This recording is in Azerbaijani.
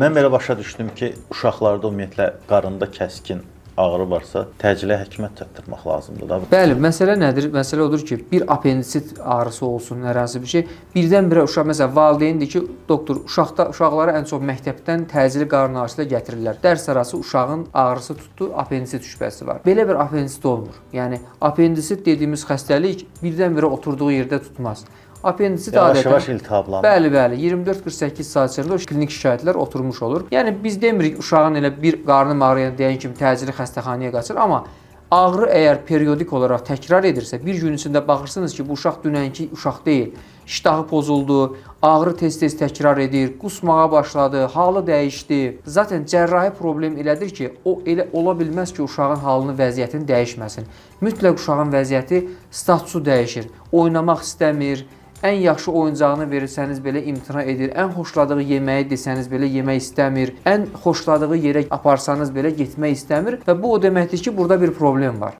Mən belə başa düşdüm ki, uşaqlarda ümumiyyətlə qarında kəskin ağrı varsa, təcili həkimə çatdırmaq lazımdır da. Bəli, məsələ nədir? Məsələ odur ki, bir apendisit ağrısı olsun, hər hansı bir şey, birdən-birə uşaq məsələn valideyndir ki, doktor uşaqda uşaqları ən çox məktəbdən təcili qarın ağrısı ilə gətirirlər. Dərs arası uşağın ağrısı tutdu, apendisit şübhəsi var. Belə bir apendisit olmur. Yəni apendisit dediyimiz xəstəlik birdən-birə oturduğu yerdə tutmaz. Apendisit adətən Yavaş-yavaş iltihablanır. Bəli, bəli. 24-48 saat içərisində o klinik şikayətlər oturmuş olur. Yəni biz demirik uşağın elə bir qarnım ağrıyan deyən kimi təcili xəstəxanaya qaçır, amma ağrı əgər periodik olaraq təkrar edirsə, bir gün içində baxırsınız ki, bu uşaq dünənki uşaq deyil. İştahı pozuldu, ağrı tez-tez təkrar edir, qusmağa başladı, halı dəyişdi. Zaten cərrahi problem elədir ki, o elə ola bilməz ki, uşağın halını, vəziyyətini dəyişməsin. Mütləq uşağın vəziyyəti, statusu dəyişir. Oynamaq istəmir, ən yaxşı oyuncağını verirsəniz belə imtina edir, ən xoşladığı yeməyi desəniz belə yemək istəmir, ən xoşladığı yerə aparsanız belə getmək istəmir və bu o deməkdir ki, burada bir problem var.